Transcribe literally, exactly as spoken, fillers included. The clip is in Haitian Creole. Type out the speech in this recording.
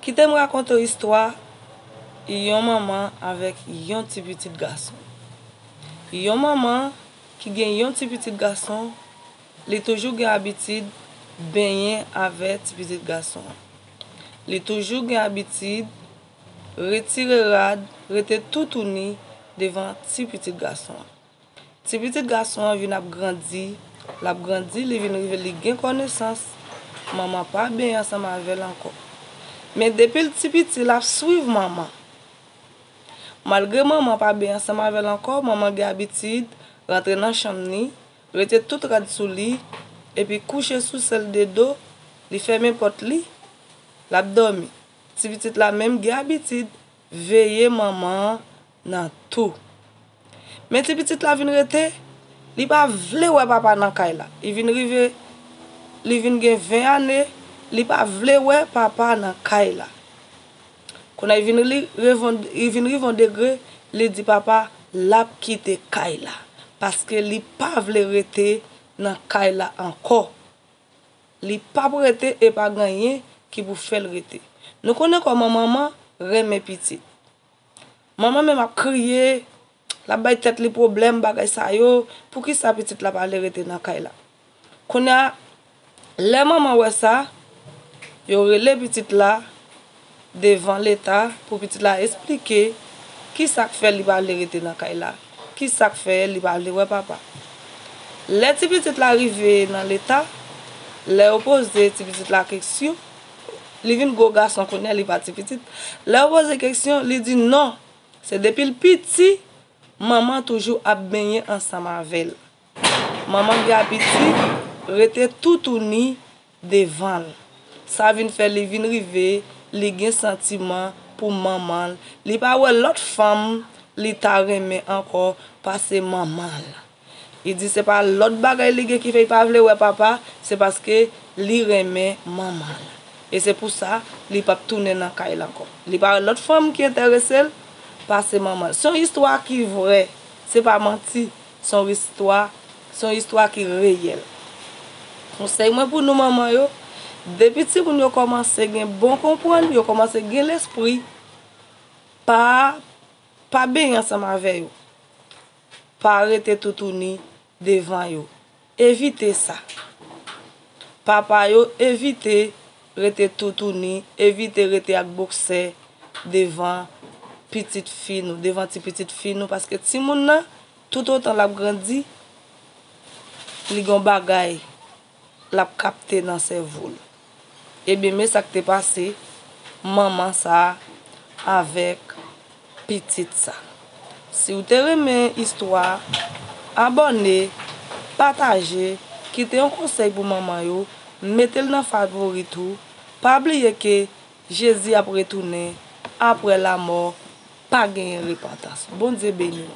Kite m rakonte w istwa yon manman avèk yon ti pitit gason. Yon manman ki gen yon ti pitit gason, li toujou gen abitid benyen avè ti pitit gason an. Li toujou gen abitid retire rad, rete toutouni devan ti pitit gason an. Ti pitit gason an vin ap grandi, l ap grandi, li vin rive, li gen konesans, manman pa benyen ansanm avè l ankò. Men depi l ti piti, l ap swiv manman. Malgre manman pa benyen ansanm avè l ankò, manman gen abitid rantre nan chanm li, rete tout rad sou li, epi kouche sou sèl de do, li fèmen pòt li, l ap dòmi. Ti pitit la menm gen abitid veye manman an nan tou. Men ti pitit la vin rete, li pa vle wè papa nan kay la. Li vin rive, li vin gen ven ane, li pa vle wè papa nan kay la. Kounye a, li vin, li revon-, li vin rive yon degre, li di papa l ap kite kay la. Paske li pa vle rete nan kay la ankò. Li p ap rete e pa gen anyen ki pou fè l rete. Nou konnen kòman manman renmen pitit. Manman menm ap kriye, l ap bay tèt li pwoblèm, bagay sa yo, poukisa pitit la pa vle rete nan kay la. Kounye a, lè manman wè sa, yo rele pitit la devan Leta pou pitit la esplike kisa k fè li pa vle rete nan kay la, kisa k fè li pa vle wè papa. Lè ti pitit la rive nan Leta, lè yo poze ti pitit la kesyon, li vin gwo gason kounye a, li pa ti pitit. Lè yo poze kesyon, li di non, se depi l piti, manman toujou ap benyen ansanm avè l. Manman gen abitid rete toutouni devan l. Sa vin fè li vin rive, li gen santiman pou manman l. Li pa wè lòt fanm li ta renmen ankò pase manman l. Li di se pa lòt bagay li gen ki fè li pa vle wè papa, se paske li renmen manman l. E se pou sa, li p ap tounen nan kay la ankò. Li pa wè lòt fanm ki enterese l pase manman l. Se yon istwa ki vrè, se pa manti. Se yon istwa, se yon istwa ki reyèl. Konsèy mwen pou nou manman yo, depi timoun yo kòmanse gen bon konprann, yo kòmanse gen lespri, pa, pa benyen ansanm avè yo. Pa rete toutouni devan yo. Evite sa. Papa yo, evite rete toutouni, evite rete ak boksè devan pitit fi nou, devan ti pitit fi nou, paske timoun nan, toutotan l ap grandi, li gen yon bagay l ap kapte nan sèvo l. Ebyen, men sa k te pase manman sa a avèk pitit sa. Si w te renmen istwa a, abòne, pataje, kite yon konsèy pou manman yo, mete l nan favorit ou. Pa bliye ke Jezi ap retounen, apre lamò, pa genyen repantans. Bondye beni w.